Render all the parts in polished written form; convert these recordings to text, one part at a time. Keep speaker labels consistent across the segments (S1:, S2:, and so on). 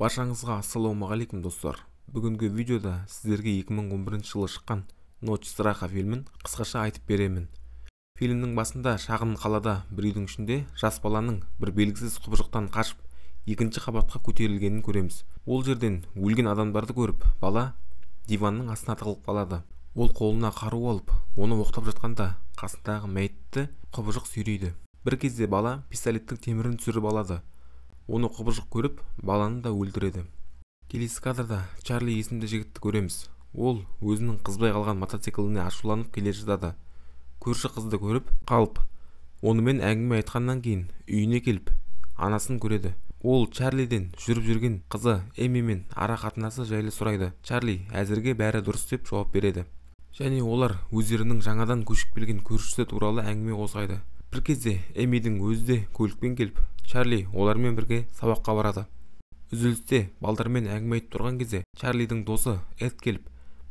S1: Баршаңызға ассалаумағалейкум, достар! Бүгінгі видеода сіздерге 2011 жылы шыққан «Ночь страха» фильмін қысқаша айтып беремін. Фильмнің басында шағын қалада бір үйдің ішінде жас баланың бір белгісіз құбыжықтан қашып, екінші қабатқа көтерілгенін көреміз. Ол жерден өлген адамдарды көріп, бала диванның астына тығылып қалады. Ол қолына қару алып, оны оқтап жатқанда қасындағы мәйітті құбыжық сүйрейді. Бір кезде бала пистолеттің темірін түсіріп алады. Оны құбыжық көріп, баланы да өлтіреді. Келесі кадрда Чарли есімді жігітті көреміз. Ол өзінің қызбай қалған мотоцикліне ашуланып келе жатады. Көрші қызды көріп қалып, онымен әңгіме айтқаннан кейін үйіне келіп, анасын көреді. Ол Чарлиден жүріп жүрген қызы Эмимен ара қатынасы жайлы сұрайды. Чарли әзірге бәрі дұрыс деп жауап береді. Және олар өздерінің жаңадан көшіп келген көршісі туралы әңгіме қозғайды. Бір кезде Эмидің өзі де көлікпен келіп, Чарли олармен бірге сабаққа барады. Үзілісте балдармен әңгіме айтып тұрған кезде Чарлидің досы Эд келіп,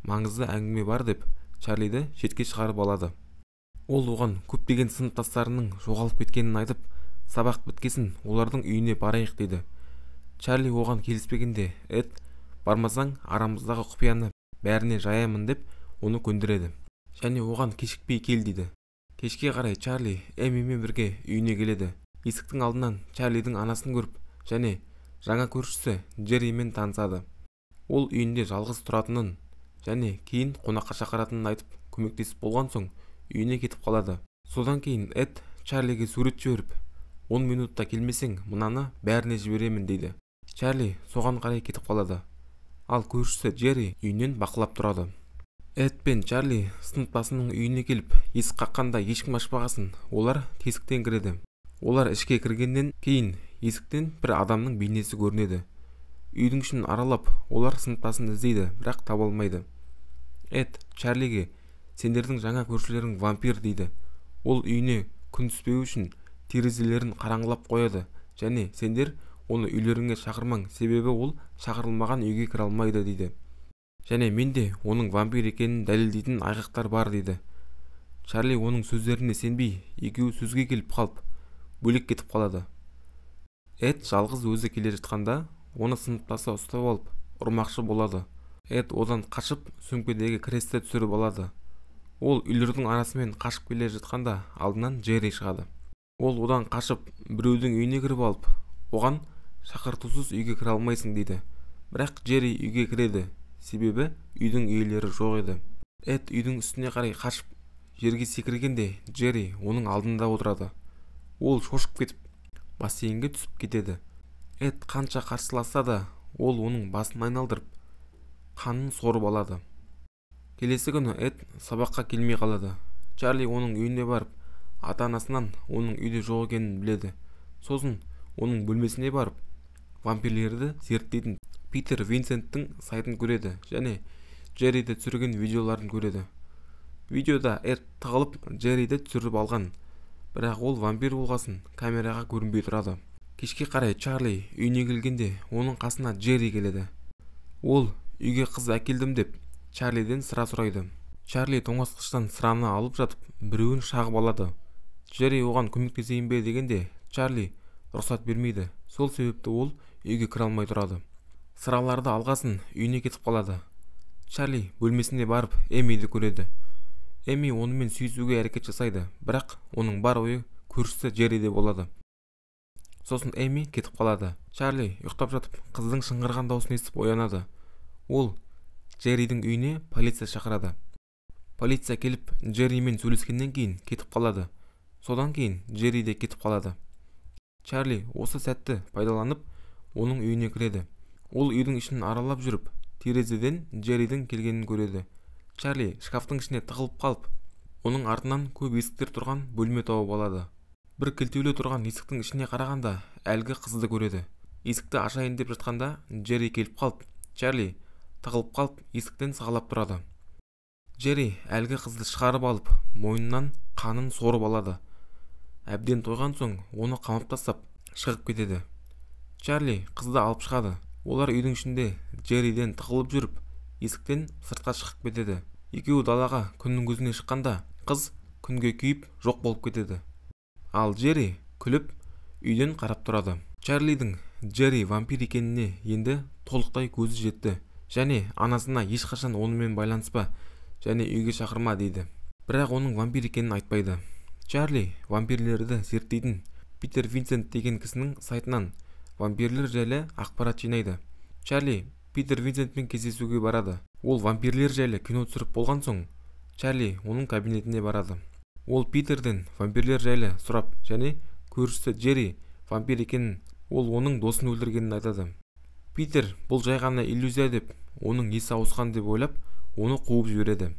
S1: маңызды әңгіме бар деп Чарлиді шетке шығарып алады. Ол оған көптеген сыныптастарының жоғалып кеткенін айтып, сабақ біткесін олардың үйіне барайық дейді. Чарли оған келіспегенде, Эд бармасаң, арамыздағы құпияны бәріне жаямын деп оны көндіреді. Және оған кешікпей кел дейді. Кешке қарай Чарли Эмимен бірге үйіне келеді. Есіктің алдынан Чарлидің анасын көріп, және жаңа көршісі Джерримен танысады. Ол үйінде жалғыз тұратынын және кейін қонаққа шақыратынын айтып, көмектесіп болған соң үйіне кетіп қалады. Содан кейін Эд Чарлиге сурет жіберіп, 10 минутта келмесең, мынаны бәріне жіберемін дейді. Чарли соған қарай кетіп қалады. Ал көршісі Джерри үйінен бақылап тұрады. Эд пен Чарли сыныптасының үйіне келіп, есік қаққанда ешкім ашпағасын, олар тесіктен кіреді. Олар ішке кіргеннен кейін есіктен бір адамның бейнесі көрінеді. Үйдің ішін аралап, олар сыныптасын іздейді, бірақ таба алмайды. Эд Чарлиге сендердің жаңа көршілерің вампир дейді. Ол үйіне күн түспеу үшін терезелерін қараңғылап қояды және сендер оны үйлеріңе шақырмаң, себебі ол шақырылмаған үйге кіре алмайды дейді. Және менде оның вампир екенін дәлелдейтін айғақтар бар дейді. Чарли оның сөздеріне сенбей, екеуі сөзге келіп қалып, бөлек кетіп қалады. Эд жалғыз өзі келе жатқанда, оны сыныптасы ұстап алып, ұрмақшы болады. Эд одан қашып, сөмкедегі кресті түсіріп алады. Ол үйлердің арасымен қашып келе жатқанда алдынан Джерри шығады. Ол одан қашып, біреудің үйіне кіріп алып, оған шақыртусыз үйге кіре алмайсың дейді. Бірақ Джерри үйге кіреді, себебі үйдің иелері жоқ еді. Эд үйдің үстіне қарай қашып, жерге секіргенде Джерри оның алдында отырады. Ол шошып кетіп, бассейнге түсіп кетеді. Эд қанша қарсыласса да, ол оның басын айналдырып, қанын сорып алады. Келесі күні Эд сабаққа келмей қалады. Чарли оның үйіне барып, ата-анасынан оның үйде жоқ екенін біледі. Сосын оның бөлмесіне барып, вампирлерді зерттейтін Питер Винсенттің сайтын көреді және Джерриді түсірген видеоларын көреді. Видеода Эд тығылып Джерриді түсіріп алған, бірақ ол вампир болғасын камераға көрінбей тұрады. Кешке қарай Чарли үйіне келгенде оның қасына Джерри келеді. Ол үйге қыз әкелдім деп Чарлиден сыра сұрайды. Чарли тоңазытқыштан сыраны алып жатып, біреуін шағып алады. Джерри оған көмектесейін бе дегенде, Чарли рұқсат бермейді. Сол себепті ол үйге кіре алмай тұрады. Сыраларды алғасын үйіне кетіп қалады. Чарли бөлмесіне барып Эмиді көреді. Эми онымен сүйісуге әрекет жасайды, бірақ оның бар ойы көршісі Джерриде болады. Сосын Эми кетіп қалады. Чарли ұйықтап жатып, қыздың шыңғырған даусын естіп оянады. Ол Джерридің үйіне полиция шақырады. Полиция келіп Джерримен сөйлескеннен кейін кетіп қалады. Содан кейін Джерри де кетіп қалады. Чарли осы сәтті пайдаланып, оның үйіне кіреді. Ол үйдің ішін аралап жүріп, терезеден Джерридің келгенін көреді. Чарли шкафтың ішіне тығылып қалып, оның артынан көп есіктер тұрған бөлме тауып алады. Бір кілтеулі тұрған есіктің ішіне қарағанда әлгі қызды көреді. Есікті ашайын деп жатқанда Джерри келіп қалып, Чарли тығылып қалып, есіктен сығалап тұрады. Джерри әлгі қызды шығарып алып, мойнынан қанын сорып алады. Әбден тойған соң оны қамап тастап, шығып кетеді. Чарли қызды алып шығады. Олар үйдің ішінде Джерриден тығылып жүріп, есіктен сыртқа шығып кетеді. Екеуі далаға күннің көзіне шыққанда қыз күнге күйіп жоқ болып кетеді. Ал Джерри күліп үйден қарап тұрады. Чарлидің Джерри вампир екеніне енді толықтай көзі жетті және анасына ешқашан онымен байланыспа және үйге шақырма дейді. Бірақ оның вампир екенін айтпайды. Чарли вампирлерді зерттейтін Питер Винсент деген кісінің сайтынан вампирлер жайлы ақпарат жинайды. Чарли Питер Винсентпен кездесуге барады. Ол вампирлер жайлы кино түсіріп болған соң, Чарли оның кабинетіне барады. Ол Питерден вампирлер жайлы сұрап және көршісі Джерри вампир екенін, ол оның досын өлтіргенін айтады. Питер бұл жай ғана иллюзия деп, оның есі ауысқан деп ойлап, оны қуып жібереді.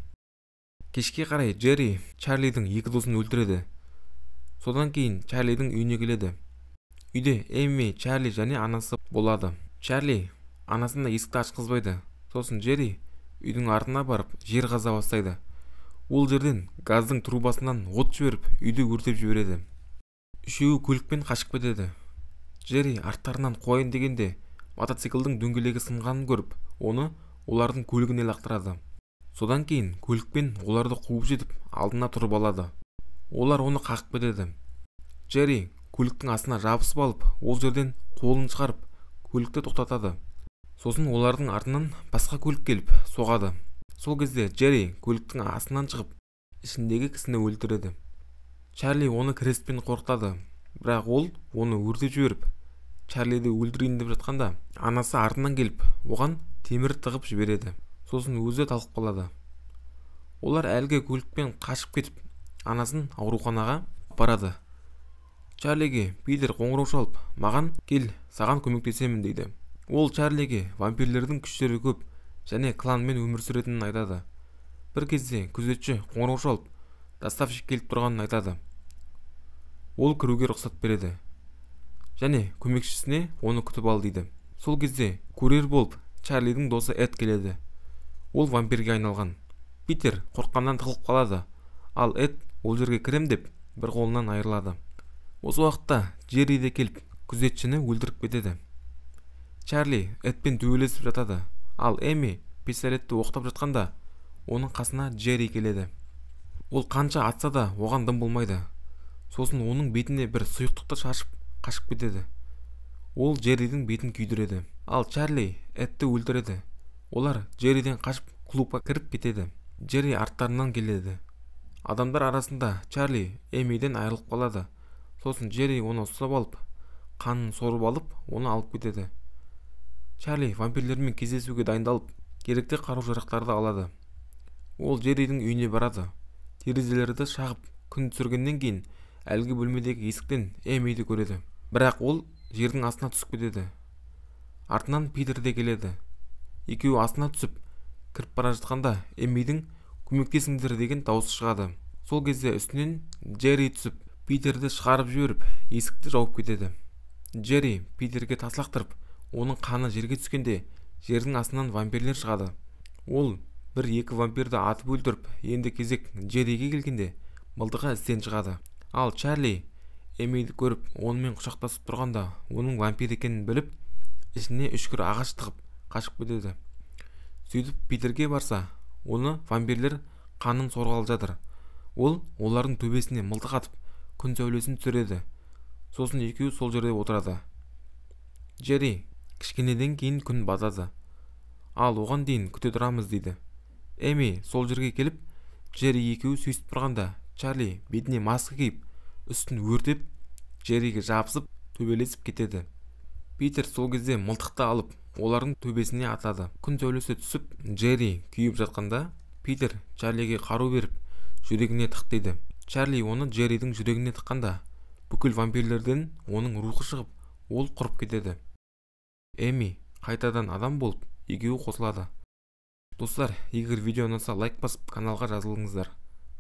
S1: Кешке қарай Джерри Чарлидің екі досын өлтіреді. Содан кейін Чарлидің үйіне келеді. Үйде Эми, Чарли және анасы болады. Чарли анасына есікті ашқызбайды. Сосын Джерри үйдің артына барып жер қаза бастайды. Ол жерден газдың трубасынан от жіберіп, үйді өртеп жібереді. Үшеуі көлікпен қашып кетеді. Джерри арттарынан қуайын дегенде мотоциклдің дөңгелегі сынғанын көріп, оны олардың көлігіне лақтырады. Содан кейін көлікпен оларды қуып жетіп, алдына тұрып алады. Олар оны қағып кетеді. Джерри көліктің астына жабысып алып, ол жерден қолын шығарып, көлікті тоқтатады. Сосын олардың артынан басқа көлік келіп соғады. Сол кезде Джерри көліктің астынан шығып, ішіндегі кісіні өлтіреді. Чарли оны крестпен қорқытады, бірақ ол оны өртеп жіберіп, Чарлиді өлтірейін деп жатқанда, анасы артынан келіп, оған темір тығып жібереді. Сосын өзі талып қалады. Олар әлгі көлікпен қашып кетіп, анасын ауруханаға апарады. Чарлиге Питер қоңырау шалып, маған кел, саған көмектесемін дейді. Ол Чарлиге вампирлердің күштері көп және кланмен өмір сүретінін айтады. Бір кезде күзетші қоңырау шалып, доставщик келіп тұрғанын айтады. Ол кіруге рұқсат береді және көмекшісіне оны күтіп ал дейді. Сол кезде курьер болып Чарлидің досы Эд келеді. Ол вампирге айналған. Питер қорыққаннан тығылып қалады, ал Эд ол жерге кірем деп бір қолынан айырылады. Осы уақытта Джерри де келіп күзетшіні өлтіріп кетеді. Чарли Эдпен төбелесіп жатады, ал Эми пистолетті оқтап жатқанда оның қасына Джерри келеді. Ол қанша атса да оған дым болмайды. Сосын оның бетіне бір сұйықтықты шашып қашып кетеді. Ол Джерридің бетін күйдіреді. Ал Чарли Эдті өлтіреді. Олар Джерриден қашып клубқа кіріп кетеді. Джерри арттарынан келеді. Адамдар арасында Чарли Эмиден айырылып қалады. Сосын Джерри оны ұстап алып, қанын сорып алып, оны алып кетеді. Чарли вампирлермен кездесуге дайындалып, керекті қару-жарақтарды алады. Ол Джерридің үйіне барады. Терезелерді шағып, күн түсіргеннен кейін әлгі бөлмедегі есіктен Эмиді көреді. Бірақ ол жердің астына түсіп кетеді. Артынан Питер де келеді. Екеуі астына түсіп, кіріп бара жатқанда Эмидің көмектесіңдер деген дауысы шығады. Сол кезде үстінен Джерри түсіп, Питерді шығарып жіберіп, есікті жауып кетеді. Джерри Питерге тас лақтырып, оның қаны жерге түскенде жердің астынан вампирлер шығады. Ол бір-екі вампирді атып өлтіріп, енді кезек Джерриге келгенде мылтығы істен шығады. Ал Чарли Эмиді көріп, онымен құшақтасып тұрғанда оның вампир екенін біліп, ішіне үшкір ағаш тығып қашып кетеді. Сөйтіп Питерге барса, оны вампирлер қанын сорғалы жатыр. Ол олардың төбесіне мылтық атып, күн сәулесін түсіреді. Сосын екеуі сол жерде отырады. Джерри кішкенеден кейін күн батады. Ал оған дейін күте тұрамыз дейді. Эми сол жерге келіп, Джерри екеуі сүйісіп тұрғанда Чарли бетіне маска киіп, үстін өртеп, Джерриге жабысып, төбелесіп кетеді. Питер сол кезде мылтықты алып, олардың төбесіне атады. Күн сәулесі түсіп, Джерри күйіп жатқанда, Питер Чарлиге қару беріп, жүрегіне тық дейді. Чарли оны Джерридің жүрегіне тыққанда, бүкіл вампирлерден оның рухы шығып, ол құрып кетеді. Эми қайтадан адам болып, екеуі қосылады. Достар, егер видео ұнаса лайк басып, каналға жазылыңыздар.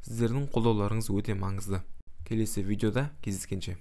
S1: Сіздердің қолдауларыңыз өте маңызды. Келесі видеода кездескенше.